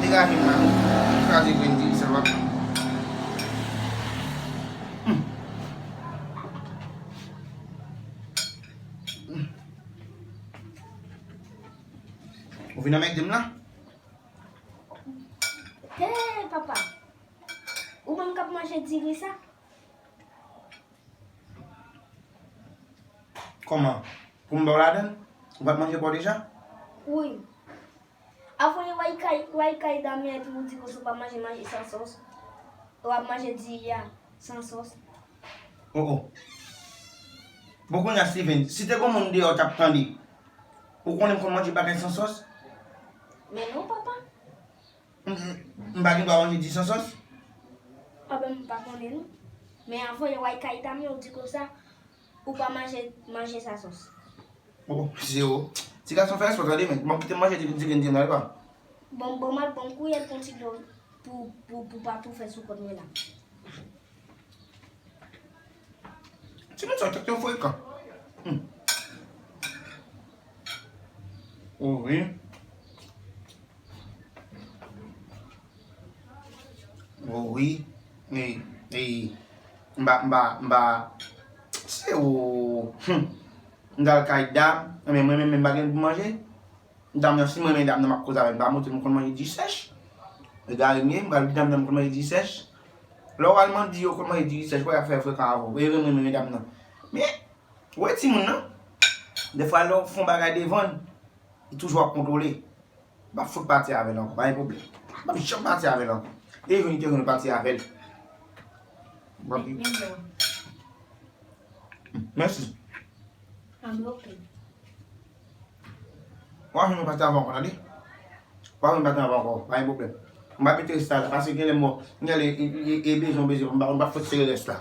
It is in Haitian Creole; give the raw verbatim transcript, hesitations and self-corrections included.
Degaje m la, non. Kraze grenn diri sa w ap. Hmm. Ou vin anmède m la? Hey, papa. Ou menm k ap manje diri sa? Kòman? Pou m ba w ladann? Ou pa t manje pa w deja? Wi. Avoye w al kay, w al kay Damien epi ou di konsa ou pa manje manje san sòs. Ou ap manje diri a san sòs. Oh, oh. Bon, kounye a, Steven, si te gon moun deyò k ap tande, ou konnen m konn manje bagay san sòs? Men non, papa. M, m, m pa gen dwa manje diri san sòs? Anben, m pa konnen non. Men avoye w al kay Damien ou di konsa ou pa manje, manje san sòs. Oh, zewo. Ti gason fè espò tande, men. Bon, kite m manje diri, diri, diri, diri, pa. Bon, bon, m al pran yon kiyè, pran ti dlo pou, pou, pou pa toufe sou kont mwen la. Timoun sa tèt yo frekan. Hmm. Oh, wi. Oh, wi. E, e, m pa, m pa, m pa, se ou. Hmm. M t al kay dam, men mwen menm, menm pa gen pou manje. Dam nan, si m renmen dam nan, m ap koze avè l. M pa montre m konn manje diri sèch. Egare m ye, m pral di dam nan m konn manje diri sèch. Lè w al mande yo konn manje diri sèch, wè y ap fè frekan avè w. E renmen, renmen dam nan. Men, wè timoun nan, dèfwa lè w fè yon bagay devan l, li toujou ap kontwole. M p ap fout pati avè l ankò, pa gen pwoblèm. M p ap janm pati avè l ankò. E jwenn li te jwenn pati avè l. M p ap... Mèsi. Anben, oke. W a jwenn yon pati avè ankò, tande? W a jwenn pati avè ankò, pa gen pwoblèm. M pa mete rès la la, paske genlè mò, genlè e, e, e bezwen, bezwen, m pa, m pa fout sere rès la.